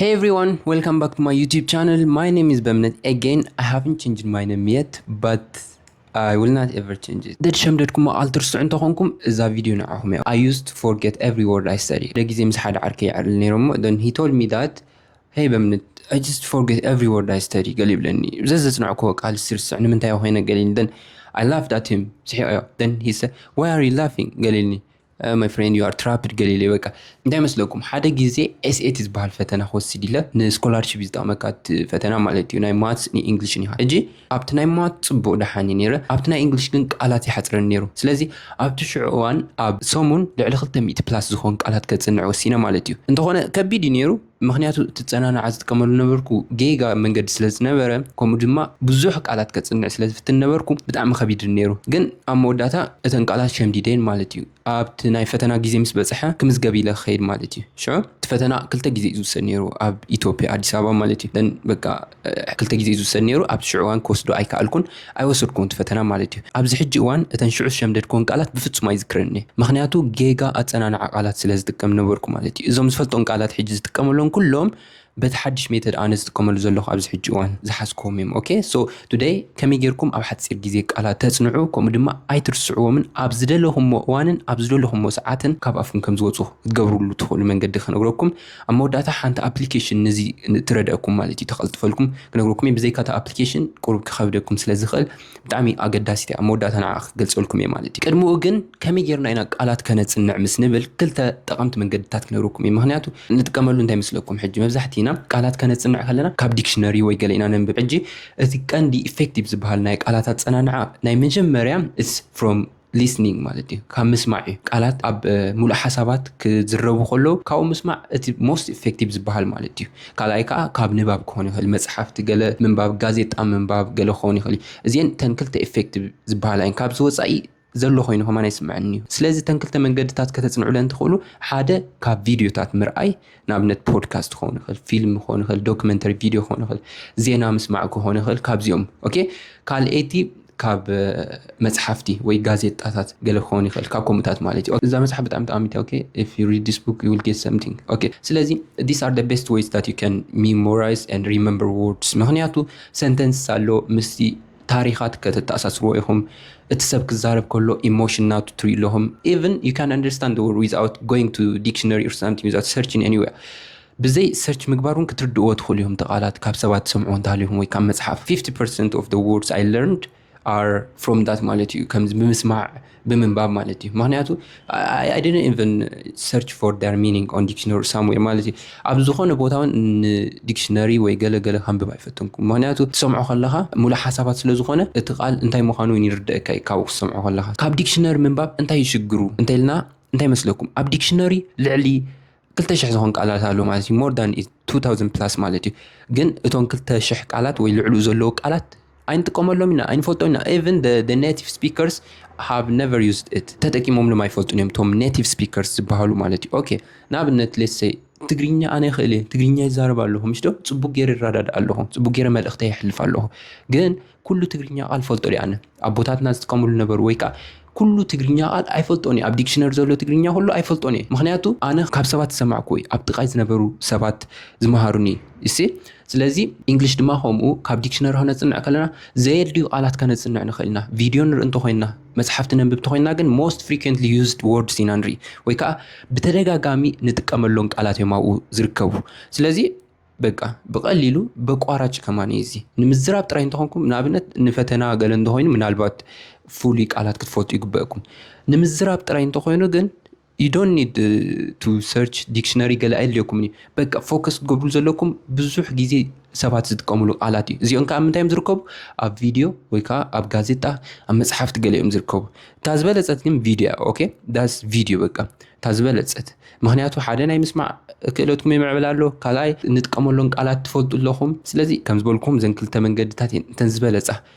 Hey everyone, welcome back to my YouTube channel. My name is በእምነት again. I haven't changed my name yet, but I will not ever change it. ደድ ሸምደድኩሞ ኣልትርስዑ እንተኾንኩም እዛ ቪድዮ ንዓኹም እያ። I used to forget every word I study. ሓደ ግዜ ምስ ሓደ ዓርከይ ይዓርል ነይረ እሞ then he told me that, hey በእምነት, I just forget every word I study ገለ ይብለኒ። ዘዘጽናዕኩዎ ቃል ስርስዕ ንምንታይ ኮይነ ገለ ኢልኒ። Then I laughed at him. ስሒቐዮ። Then he said, why are you laughing ገለ ኢልኒ። My friend, you are trapped ገለ ኢለ። በቃ እንታይ መስለኩም፣ ሓደ ግዜ ኤስኤቲ ዝበሃል ፈተና ክወስድ ኢለ፣ ንስኮላርሽፕ ዝጠቕመካ እቲ ፈተና ማለት እዩ። ናይ ማትስ ንእንግሊሽ ኒሃ። ሕጂ ኣብቲ ናይ ማት ጽቡቕ ደሓን እዩ ነይረ፣ ኣብቲ ናይ እንግሊሽ ግን ቃላት ይሓጽረኒ ነይሩ። ስለዚ ኣብቲ ሽዑ እዋን ኣብ ሰሙን ልዕሊ ክልተ ሚእቲ ፕላስ ዝኾን ቃላት ከጽንዕ ወሲነ ማለት እዩ። እንተኾነ ከቢድ እዩ ነይሩ፣ ምኽንያቱ እቲ ጸናንዓ ዝጥቀመሉ ነበርኩ ጌጋ መንገዲ ስለ ዝነበረ፣ ከምኡ ድማ ብዙሕ ቃላት ከጽንዕ ስለ ዝፍትን ነበርኩ ብጣዕሚ ከቢድ ነይሩ። ግን ኣብ መወዳእታ እተን ቃላት ሸምዲደን ማለት እዩ። ኣብቲ ናይ ፈተና ግዜ ምስ በጽሐ ክምዝገብ ኢለ ክኸይድ ማለት እዩ። ሽዑ እቲ ፈተና ክልተ ግዜ እዩ ዝውሰድ ነይሩ ኣብ ኢትዮጵያ ኣዲስ ኣበባ ማለት እዩ። Then በቃ ክልተ ግዜ እዩ ዝውሰድ ነይሩ። ኣብቲ ሽዑ እዋን ክወስዶ ኣይከኣልኩን፣ ኣይወሰድኩን እቲ ፈተና ማለት እዩ። ኣብዚ ሕጂ እዋን እተን ሽዑ ዝሸምደድኩወን ቃላት ብፍጹም ኣይዝክረን እየ። ምኽንያቱ ጌጋ ኣጸናንዓ ቃላት ስለ ዝጥቀም ነበርኩ ማለት እዩ። እዞም ዝፈልጦን ቃላት ሕጂ ዝጥቀመሎም ኩሎም በቲ ሓድሽ ሜተድ ኣነ ዝጥቀመሉ ዘለኹ ኣብዚ ሕጂ እዋን ዝሓዝኩዎም እዮም። Okay, so today ከመይ ጌርኩም ኣብ ሓጺር ግዜ ቃላት ተጽንዑ፣ ከምኡ ድማ ኣይትርስዕዎምን ኣብ ዝደለኹሞ እዋንን ኣብ ዝደለኹሞ ሰዓትን ካብ ኣፍኩም ከም ዝወጹ ክትገብርሉ ትኽእሉ መንገዲ ክነግረኩም። ኣብ መወዳእታ ሓንቲ ኣፕሊኬሽን ነዚ ትረድኣኩም ማለት እዩ፣ ተቐልጥፈልኩም ክነግረኩም እየ። ብዘይካ እታ ኣፕሊኬሽን ቁሩብ ክኸብደኩም ስለ ዝኽእል ብጣዕሚ ኣገዳሲት እያ። ኣብ መወዳእታ ንዓ ክገልጸልኩም እየ ማለት እዩ። ቅድሚኡ ግን ከመይ ጌርና ኢና ቃላት ከነጽንዕ ምስ ንብል ክልተ ጠቐምቲ መንገድታት ክነግረኩም እየ። ምኽንያቱ ንጥቀመሉ እንታይ መስለኩም፣ ሕጂ መብዛሕቲና ቃላት ከነጽንዕ ከለና ካብ ዲክሽነሪ ወይ ገለ ኢና ነንብብ። ሕጂ እቲ ቀንዲ ኢፌክቲቭ ዝበሃል ናይ ቃላት ኣጸናንዓ ናይ መጀመርያ it's from listening ማለት እዩ፣ ካብ ምስማዕ እዩ። ቃላት ኣብ ሙሉእ ሓሳባት ክዝረቡ ከለዉ ካብኡ ምስማዕ እቲ most effective ዝበሃል ማለት እዩ። ካልኣይ ከዓ ካብ ንባብ ክኾን ይኽእል፣ መጽሓፍቲ ገለ ምንባብ፣ ጋዜጣ ምንባብ ገለ ክኾን ይኽእል እዩ። እዚአን እተን ክልተ ኢፌክቲቭ ዝበሃላ እየን። ካብዚ ወፃኢ ዘሎ ኮይኑ ከማን ኣይስምዐኒ እዩ። ስለዚ እተን ክልተ መንገድታት ከተጽንዑለን ትኽእሉ፣ ሓደ ካብ ቪድዮታት ምርኣይ፣ ንኣብነት ፖድካስት ክኸውን ይኽእል፣ ፊልም ክኸውን ይኽእል፣ ዶክመንተሪ ቪድዮ ክኸውን ይኽእል፣ ዜና ምስማዕ ክኸውን ይኽእል፣ ካብዚኦም። ኦኬ፣ ካልኣይቲ ካብ መጽሓፍቲ ወይ ጋዜጣታት ገለ ክኸውን ይኽእል፣ ካብ ከምኡታት ማለት እዩ። እዛ መጽሓፍ ብጣዕሚ ጠቓሚት እያ። Okay, if you read this book you will get something. Okay, ስለዚ these are the best ways that you can memorize and remember words. ምኽንያቱ ሰንተንስ ኣሎ፣ ምስቲ ታሪኻት ከተተኣሳስርዎ ኢኹም። እቲ ሰብ ክዛረብ ከሎ ኢሞሽን ናቱ ትሪኡ ኣለኹም። Even you can understand the word without going to dictionary or something, without searching anywhere. ብዘይ ሰርች ምግባር እውን ክትርድእዎ ትኽእሉ ኢኹም። እቲ ቃላት ካብ ሰባት ትሰምዑ እንተሃሊኹም ወይ ካብ መጽሓፍ። Fifty percent of the words I learned are from that ማለት እዩ። ከምዚ ብምስማዕ ብምንባብ ማለት እዩ። ምኽንያቱ I didn't even search for their meaning on dictionary somewhere ማለት እዩ። ኣብ ዝኾነ ቦታ እውን ንዲክሽነሪ ወይ ገለ ገለ ከንብብ ኣይፈተንኩ። ምኽንያቱ ትሰምዖ ከለኻ ሙሉእ ሓሳባት ስለ ዝኾነ እቲ ቃል እንታይ ምዃኑ እውን ይርደእካ እዩ ካብኡ ክትሰምዖ ከለኻ። ካብ ዲክሽነሪ ምንባብ እንታይ እዩ ሽግሩ እንተኢልና እንታይ መስለኩም? ኣብ ዲክሽነሪ ልዕሊ ክልተ ሽሕ ዝኾን ቃላት ኣሎ ማለት እዩ። More than two thousand plus ማለት እዩ። ግን እቶም ክልተ ሽሕ ቃላት ወይ ልዕሉ ዘለዉ ቃላት ኣይንጥቀመሎም ኢና፣ ኣይንፈልጦ ኢና። Even the native speakers have never used it. ተጠቂሞምሎም ኣይፈልጡን እዮም እቶም ኔቲቭ ስፒከርስ ዝበሃሉ ማለት እዩ። ኦኬ፣ ንኣብነት let's say ትግርኛ ኣነ ይኽእል እየ፣ ትግርኛ ይዛረብ ኣለኹ፣ ምሽ ዶ? ጽቡቅ ገይረ ይረዳዳእ ኣለኹ፣ ጽቡቅ ገይረ መልእኽተይ የሕልፍ ኣለኹ። ግን ኩሉ ትግርኛ ቃል ፈልጦ ድየ ኣነ? ኣቦታትና ዝጥቀምሉ ነበሩ ወይ ከዓ ኩሉ ትግርኛ ቃል ኣይፈልጦን እየ። ኣብ ዲክሽነሪ ዘሎ ትግርኛ ኩሉ ኣይፈልጦን እየ። ምኽንያቱ ኣነ ካብ ሰባት ዝሰማዕኩ ወይ ኣብ ጥቓይ ዝነበሩ ሰባት ዝመሃሩኒ እሲ። ስለዚ እንግሊሽ ድማ ከምኡ ካብ ዲክሽነሪ ክነጽንዕ ከለና ዘየድልዩ ቃላት ከነጽንዕ ንኽእል ኢና። ቪድዮ ንርኢ እንተኾይንና፣ መጽሓፍቲ ነንብብ እንተኾይንና ግን most frequently used words ኢና ንርኢ ወይ ከዓ ብተደጋጋሚ ንጥቀመሎም ቃላት እዮም ኣብኡ ዝርከቡ። ስለዚ በቃ ብቐሊሉ በቋራጭ ከማን እዩ እዚ። ንምዝራብ ጥራይ እንተኾንኩም፣ ንኣብነት ንፈተና ገለ እንተኾይኑ ምናልባት ፍሉይ ቃላት ክትፈልጡ ይግበእኩም። ንምዝራብ ጥራይ እንተኾይኑ ግን you don't need to search dictionary ገለ ኣየድልየኩምን እዩ። በቃ ፎከስ ክትገብሩ ዘለኩም ብዙሕ ግዜ ሰባት ዝጥቀምሉ ቃላት እዩ። እዚኦም ከዓ ምንታይ እዮም ዝርከቡ? ኣብ ቪድዮ ወይ ከዓ ኣብ ጋዜጣ፣ ኣብ መፅሓፍቲ ገለ እዮም ዝርከቡ። እታ ዝበለፀት ግን ቪድዮ እያ። ኦኬ፣ that's ቪድዮ በቃ እታ ዝበለፀት። ምኽንያቱ ሓደ ናይ ምስማዕ ክእለትኩም የምዕብል ኣሎ፣ ካልኣይ ንጥቀመሎም ቃላት ትፈልጡ ኣለኹም። ስለዚ ከም ዝበልኩም እዘን ክልተ መንገድታት እየን እተን ዝበለፃ።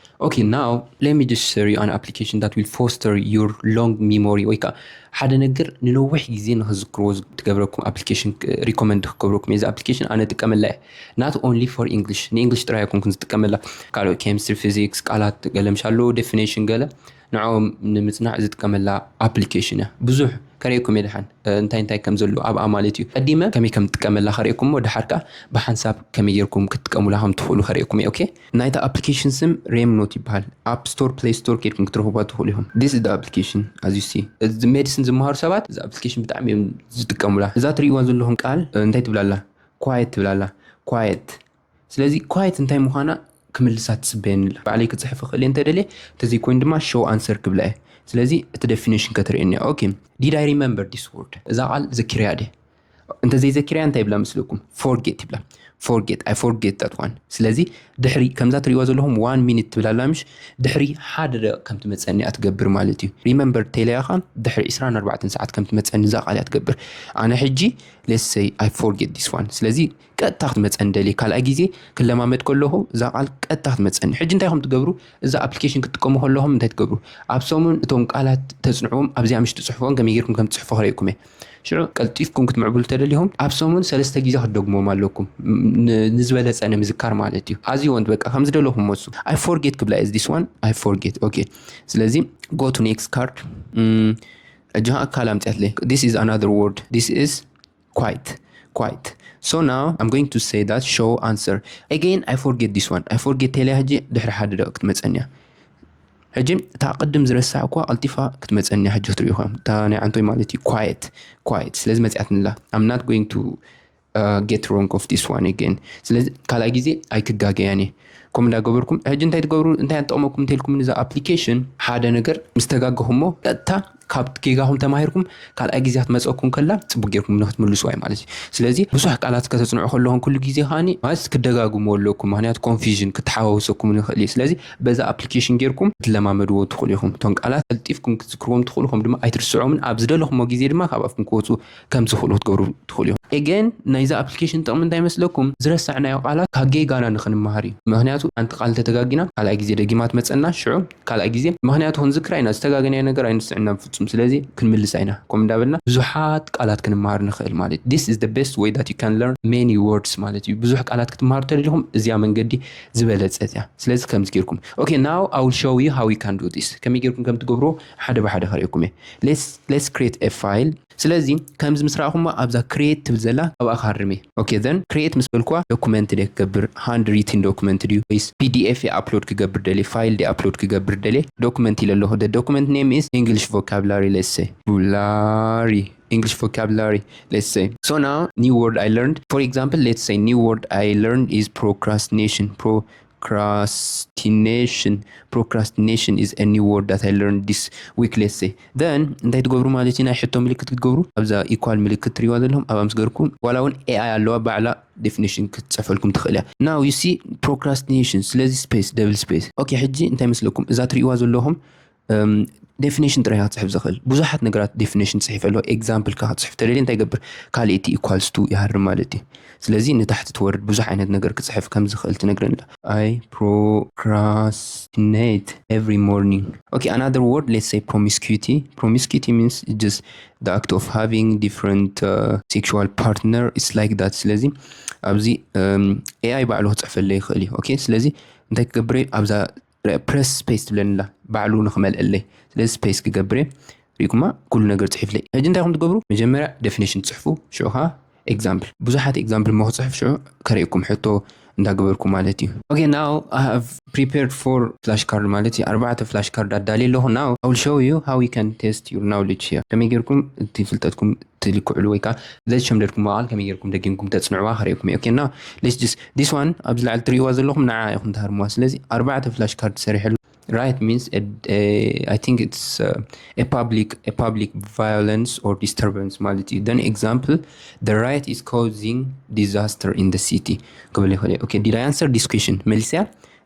Okay, now let me just share you an application that will foster your long memory ወይ ከዓ ሓደ ነገር ንነዊሕ ግዜ ንኽዝክርዎ ትገብረኩም ኣፕሊኬሽን ሪኮመንድ ክገብረኩም እየ። እዚ ኣፕሊኬሽን ኣነ ጥቀመላ እየ። Not only for English፣ ንእንግሊሽ ጥራይ ኣይኮንኩን ዝጥቀመላ፣ ካልኦት ኬሚስትሪ፣ ፊዚክስ፣ ቃላት ገለ ምሽ ኣለዎ፣ ዴፊኔሽን ገለ፣ ንዕኦም ንምጽናዕ ዝጥቀመላ ኣፕሊኬሽን እያ። ብዙሕ ከርእየኩም እየ ድሓን እንታይ እንታይ ከም ዘሎ ኣብኣ ማለት እዩ። ቀዲመ ከመይ ከም ትጥቀመላ ከርእየኩም እሞ ድሓር ከኣ ብሓንሳብ ከመይ ጌርኩም ክትጥቀሙላ ከም ትኽእሉ ከርእየኩም እየ። ኦኬ፣ ናይታ ኣፕሊኬሽን ስም ሬምኖት ይበሃል። ኣፕ ስቶር፣ ፕሌይ ስቶር ኬድኩም ክትረኽቡዋ ትኽእሉ ኢኹም። This is the application as you see። እዚ ሜዲሲን ዝመሃሩ ሰባት እዚ ኣፕሊኬሽን ብጣዕሚ እዮም ዝጥቀሙላ። እዛ ትርእይዋ ዘለኹም ቃል እንታይ ትብላላ? ኳየት ትብላላ። ኳየት። ስለዚ ኳየት እንታይ ምዃና ክምልሳ ትጽበየኒ ኣላ። ባዕለይ ክጽሕፍ እኽእል እየ እንተደልየ፣ እንተዘይኮይኑ ድማ ሾው ኣንሰር ክብላ እየ። ስለዚ እቲ ደፊኒሽን ከተርእየኒ እያ። ኦኬ፣ did I remember this word? እዛ ቃል ዘኪረያ ድየ? እንተዘይዘኪረያ እንታይ ይብላ መስለኩም? ፎርጌት ይብላ። ፎርጌት፣ I forget that one። ስለዚ ድሕሪ ከምዛ ትርእይዋ ዘለኹም ዋን ሚኒት ትብላ ኣላ ምሽ? ድሕሪ ሓደ ደቂቕ ከም ትመጸኒ እያ ትገብር ማለት እዩ። ሪመምበር ቴለያ ኸኣ ድሕሪ ዕስራን ኣርባዕተን ሰዓት ከም ትመጸኒ እዛ ቃል እያ ትገብር። ኣነ ሕጂ let's say I forget this one። ስለዚ ቀጥታ ክትመጸኒ ደልየ። ካልኣይ ግዜ ክለማመድ ከለኹ እዛ ቃል ቀጥታ ክትመጸኒ። ሕጂ እንታይ ኢኹም ትገብሩ? እዛ ኣፕሊኬሽን ክትጥቀሙ ከለኹም እንታይ ትገብሩ? ኣብ ሰሙን እቶም ቃላት ተጽንዕዎም፣ ኣብዚኣ ምሽ ትጽሕፍዎም፣ ከመይ ጌርኩም ከም ትጽሕፉ ከርእየኩም እየ። ሽዑ ቀልጢፍኩም ክትምዕብሉ ተደሊኹም ኣብ ሰሙን ሰለስተ ግዜ ክትደግምዎም ኣለኩም። ን-፣ ንዝበለጸ ንምዝካር ማለት እዩ። As you want፣ በቃ ከም ዝደለኹም ወሱ። I forget ክብላ እየ፣ this one I forget። ኦኬ፣ ስለዚ go to next card። እም፣ ሕጂ ኸኣ ካልእ ኣምጽኣትለይ። This is another word። This is quiet። Quiet። So now I'm going to say that show answer. Again, I forget this one. I forget ተልያ ሕጂ ድሕሪ ሓደ ደቂቕ ክትመጸኒ እያ። ሕጂ እታ ቅድም ዝረሳዕኳ ቀልጢፋ ክትመጸኒ እያ ሕጂ ክትርእዩ ኢኹም። እታ ናይ ዓንቶይ ማለት እዩ። Quiet። Quiet። ስለዚ መጺኣትኒ ኣላ። I'm not going to uh, get wrong of this one again። ስለዚ ካልኣይ ግዜ ኣይክጋገያን እየ። ከምኡ እንዳገበርኩም ሕጂ እንታይ ትገብሩ፣ እንታይ ኣጠቕመኩም እንተልኩም እዛ ኣፕሊኬሽን ሓደ ነገር ምስ ተጋገኹሞ ቀጥታ ካብ ጌጋኹም ተማሂርኩም ካልኣይ ግዜ ክትመፀኩም ከላ ፅቡቅ ጌርኩም ንክትምልስዋ እዩ ማለት እዩ። ስለዚ ብዙሕ ቃላት ከተፅንዑ ከለኹም ኩሉ ግዜ ከዓኒ ማለት ክደጋግሙ ኣለኩም፣ ምክንያቱ ኮንፊዥን ክተሓዋወሰኩም ይኽእል እዩ። ስለዚ በዛ ኣፕሊኬሽን ጌርኩም ክትለማመድዎ ትኽእሉ ኢኹም። እቶም ቃላት ቀልጢፍኩም ክትዝክርዎም ትኽእሉ፣ ከም ድማ ኣይትርስዖምን፣ ኣብ ዝደለኹሞ ግዜ ድማ ካብ ኣፍኩም ክወፁ ከም ዝኽእሉ ክትገብሩ ትኽእሉ ኢኹም። ኤገን ናይዚ ኣፕሊኬሽን ጥቕሚ እንታይ መስለኩም? ዝረሳዕናዮ ቃላት ካብ ጌጋና ንኽንመሃር እዩ። ምኽንያቱ ሓንቲ ቃል እንተተጋጊና ካልኣይ ግዜ ደጊማ ትመፀና፣ ሽዑ ካልኣይ ግዜ ምኽንያቱ ክንዝክራ ኢና፣ ዝተጋገናዮ ነገር ኣይንርስዕን ኢና ፍጹም። ስለዚ ክንምልሳ ኢና። ከምኡ እንዳበልና ብዙሓት ቃላት ክንመሃር ንኽእል ማለት እዩ። This is the best way that you can learn many words ማለት እዩ። ብዙሕ ቃላት ክትመሃሩ ተደሊኹም እዚኣ መንገዲ ዝበለጸት እያ። ስለዚ ከምዚ ጌርኩም okay, now I will show you how you can do this። ከመይ ጌርኩም ከም ትገብርዎ ሓደ ብሓደ ከርእየኩም እየ። Let's let's create a file። ስለዚ ከምዚ ምስ ረኣኹሞ ኣብዛ ክሬት ትብል ዘላ ኣብኣ ክሃርም እየ። Okay, then create ምስ በልኩዋ ዶኩመንት ድየ ክገብር፣ ሃንድ ሪትን ዶኩመንት ድዩ ወይስ ፒ ዲ ኤፍ እየ ኣፕሎድ ክገብር ደልየ፣ ፋይል ድየ ኣፕሎድ ክገብር ደልየ? ዶኩመንት ኢለ ኣለኹ። The document name is English vocabulary, let's say። ቡላሪ፣ English vocabulary, let's say. So now new word I learned, for example, let's say new word I learned is procrastination. Procrastination. Procrastination is a new word that I learned this week, let's say. Then እንታይ ትገብሩ ማለት እዩ? ናይ ሕቶ ምልክት ክትገብሩ ኣብዛ ኢኳል ምልክት ትሪዋ ዘለኹም ኣብኣ ምስ ገርኩም፣ ዋላ እውን ኤ ኣይ ኣለዋ ባዕላ ዴፊኒሽን ክትፅሕፈልኩም ትኽእል እያ። Now you see procrastination። ስለዚ ስፔስ፣ ደብል ስፔስ። Okay፣ ሕጂ እንታይ መስለኩም? እዛ ትሪእዋ ዘለኹም ዴፊኒሽን ጥራይ እያ ክትፅሕፍ ዝኽእል። ብዙሓት ነገራት ዴፊኒሽን ፅሒፍ ኣለዎ። ኤግዛምፕል ከ ክትፅሕፍ ተደልየ እንታይ ይገብር? ካልእ እቲ ኢኳልስ ቱ ይሃርም ማለት እዩ። ስለዚ ንታሕቲ ትወርድ ብዙሕ ዓይነት ነገር ክፅሕፍ ከም ዝኽእል ትነግረኒ። I procrastinate every morning. Okay, another word, let's say promiscuity. Promiscuity means just the act of having different uh, sexual partner. It's like that. ስለዚ ኣብዚ ኤ ኣይ ባዕሉ ክፅሕፈለይ ይኽእል እዩ። Okay፣ ስለዚ እንታይ ክገብር እየ? ኣብዛ ፕረስ ስፔስ ትብለኒ ኣላ ባዕሉ ንክመልአለይ። ስለዚ ስፔስ ክገብር እየ። ሪኢኩማ ኩሉ ነገር ፅሒፍለይ። ሕጂ እንታይ ኢኹም ትገብሩ? መጀመርያ ዴፊኒሽን ትፅሕፉ፣ ሽዑ ከዓ ኤግዛምፕል። ብዙሓት ኤግዛምፕል እሞ ክፅሕፍ ሽዑ ከርእየኩም ሕቶ እንዳገበርኩ ማለት እዩ። Okay, now I have prepared four flash card ማለት እዩ። ኣርባዕተ ፍላሽ ካርድ ኣዳልየ ኣለኹ። Now I will show you how you can test your knowledge here። ከመይ ጌርኩም እቲ ፍልጠትኩም ትልክዕሉ ወይ ከዓ ዘሸምደድኩምዋ ቃል ከመይ ጌርኩም ደጊምኩም ተጽንዕዋ ከርእየኩም እየ። Okay, now let's just this one ኣብዚ ላዕሊ ትርእይዋ ዘለኹም ንዓ ኢኹም ትሃርምዋ። ስለዚ ኣርባዕተ ፍላሽ ካርድ ሰሪሐ ኣለኹ። Riot means a, a, I think it's uh, a public a public violence or disturbance ማለት እዩ። Then example, the riot is causing disaster in the city ክብል ይኽእል እየ። Okay, did I answer this question? መሊሰያ?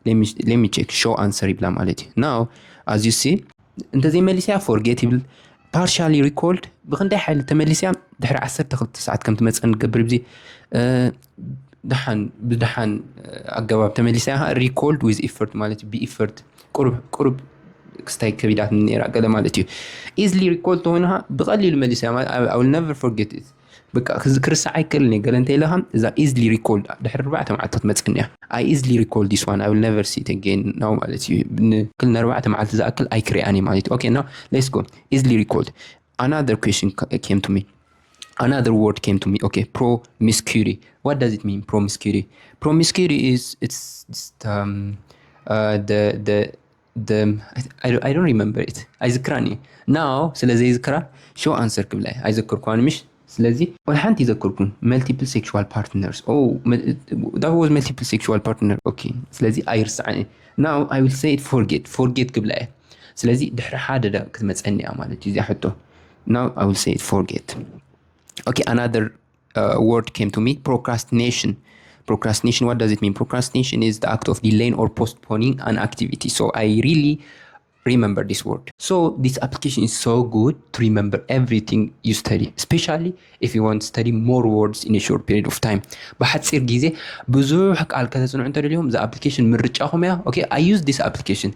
Let me, let me check. Show answer ይብላ ማለት እዩ። Now as you see እንተዘይመሊሰያ ፎርጌት ይብል። ፓርሻሊ ሪኮልድ ብክንደይ ሓይሊ ተመሊስያ ድሕሪ ዓሰርተ ክልተ ሰዓት ከም ትመፀኒ ትገብር። ብዚ ደሓን ብደሓን ኣገባብ ተመሊስያ ሪኮልድ ዊዝ ኢፈርት ማለት እዩ። ብኢፈርት ቁሩብ ቁሩብ ክስታይ ከቢዳት ነራ ገለ ማለት እዩ። ኢዝሊ ሪኮልድ ተኾይኑ ብቐሊሉ መሊስያ። I will never forget it። በቃ ክርሳዕ ኣይክእልን እየ። ገለ እንተ ኢለኻ እዛ ኢዝሊ ሪኮልድ ድሕሪ ኣርባዕተ መዓልታት መፀኒ እያ። I easily recall this one, I will never see it again now ማለት እዩ። ንክል ንኣርባዕተ መዓልቲ ዝኣክል ኣይክሪኣን እየ ማለት እዩ። Okay, now let's go. Easily recalled. another question ca- came to me. Another word came to me. Okay, promiscuity. What does it mean, promiscuity? Promiscuity is it's, it's um, uh, the the the I, I, don't- I don't remember it. ኣይዝክራን እዩ። Now ስለዚ ይዝክራ show answer ክብላ እየ። ኣይዘከርኳን ምሽ። ስለዚ ወላ ሓንቲ ይዘከርኩን multiple sexual partners. Oh, that was multiple sexual partner. Okay, ስለዚ ኣይርስዓን እየ። Now I will say it forget. Forget ክብላ እየ። ስለዚ ድሕሪ ሓደ ዳ ክትመፀኒ እያ ማለት እዩ እዚኣ ሕቶ። Now I will say it forget. Okay, another uh, word came to me, procrastination. Procrastination, what does it mean? Procrastination is the act of delaying or postponing an activity. So I really remember this word. So this application is so good to remember everything you study, especially if you want to study more words in a short period of time. ብሓፂር ግዜ ብዙሕ ቃል ከተፅንዑ እንተደልዮም እዛ ኣፕሊኬሽን ምርጫኹም እያ። Okay, I use this application.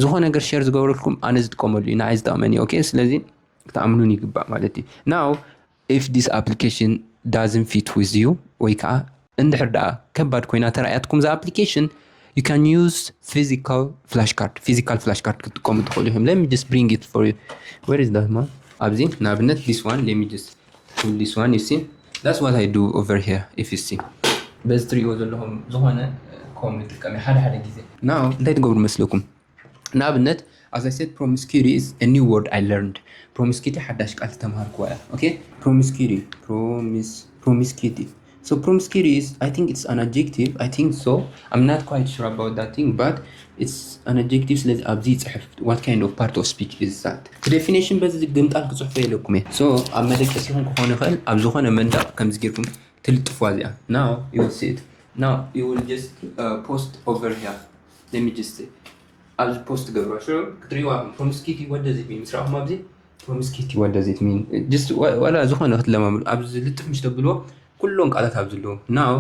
ዝኾነ ነገር ሸር ዝገብረልኩም ኣነ ዝጥቀመሉ እዩ፣ ንዓይ ዝጠቕመኒ። Okay፣ ስለዚ ክትኣምኑን ይግባእ ማለት እዩ። Now if this application doesn't fit with you ወይ ከዓ እንድሕር ደኣ ከባድ ኮይና ተራእያትኩም እዛ ኣፕሊኬሽን you can use physical flashcard. Physical flashcard ክትጥቀሙ ትኽእሉ ኢኹም። Let me just bring it for you. Where is that one? ኣብዚ ንኣብነት this one, let me just pull this one, you see? That's what I do over here. If you see, በዚ ትሪእዎ ዘለኹም ዝኾነ ከም ንጥቀም ሓደ ሓደ ግዜ። Now እንታይ ትገብሩ መስለኩም? ንኣብነት as I said, promiscuity is a new word I learned. Promiscuity ሓዳሽ ቃል ዝተማሃርኩዋ እያ። Okay, promiscuity, promis promiscuity. So promiscuity is, I think it's an adjective. I think so. I'm not quite sure about that thing, but it's an adjective. ስለዚ ኣብዚ ይፅሕፍ what kind of part of speech is that? እቲ definition በዚ ግምጣል ክፅሕፎ የለኩም እየ። So ኣብ መደቀሲኹም ክኾን ይኽእል፣ ኣብ ዝኾነ መንደቕ ከምዚ ጌርኩም ትልጥፍዋ እዚኣ። Now you will see it. Now you will just uh, post over here. Let me just say ኣብዚ post ገብሮ ሽዑ ክትሪእዋ ኢኹም። Promiscuity, what does it mean? ምስ ረኣኹም ኣብዚ promiscuity, what does it mean? Just ወ- ዋላ ዝኾነ ክትለማምዱ ኣብዚ ልጥፍ ምሽ ተብልዎ ኩሎም ቃላት ኣብዚ ኣለዉ። Now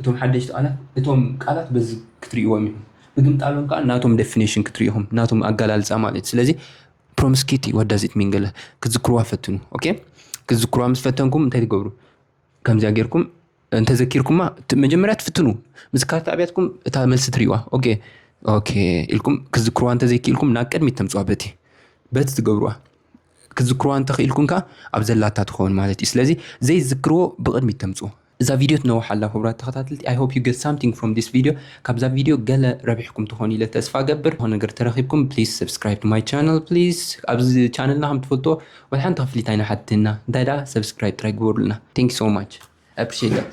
እቶም ሓደሽቲ ቃላት፣ እቶም ቃላት በዚ ክትሪእዎም ኢኹም። ብግምጣሎም ከዓ ናቶም definition ክትሪኢኹም፣ ናቶም ኣገላልፃ ማለት እዩ። ስለዚ promiscuity, what does it mean? ገለ ክትዝክርዋ ፈትኑ። Okay፣ ክትዝክርዋ ምስ ፈተንኩም እንታይ ትገብሩ? ከምዚኣ ጌርኩም እንተዘኪርኩማ ት- መጀመርያ ትፍትኑ። ምስ ካርታ ኣብያትኩም እታ መልሲ ትሪእዋ። Okay፣ okay ኢልኩም ክትዝክርዋ እንተዘይክኢልኩም ናብ ቅድሚት ተምፅዋ። በቲ በቲ ትገብርዋ። ክትዝክርዋ እንተኽኢልኩም ከዓ ኣብ ዘላታ ትኸውን ማለት እዩ። ስለዚ ዘይዝክርዎ ብቕድሚት ተምፅዎ። እዛ ቪድዮ ትነውሓ ኣላ ክቡራት ተኸታተልቲ። I hope you get something from this video። ካብዛ ቪድዮ ገለ ረቢሕኩም ትኾኑ ኢለ ተስፋ ገብር። ዝኾነ ነገር ተረኺብኩም please subscribe to my channel please። ኣብዚ ቻነልና ከም ትፈልጥዎ ወላ ሓንቲ ክፍሊት ኣይንሓትትና፣ እንታይ ደኣ subscribe ጥራይ ግበሩልና። Thank you so much. I appreciate that.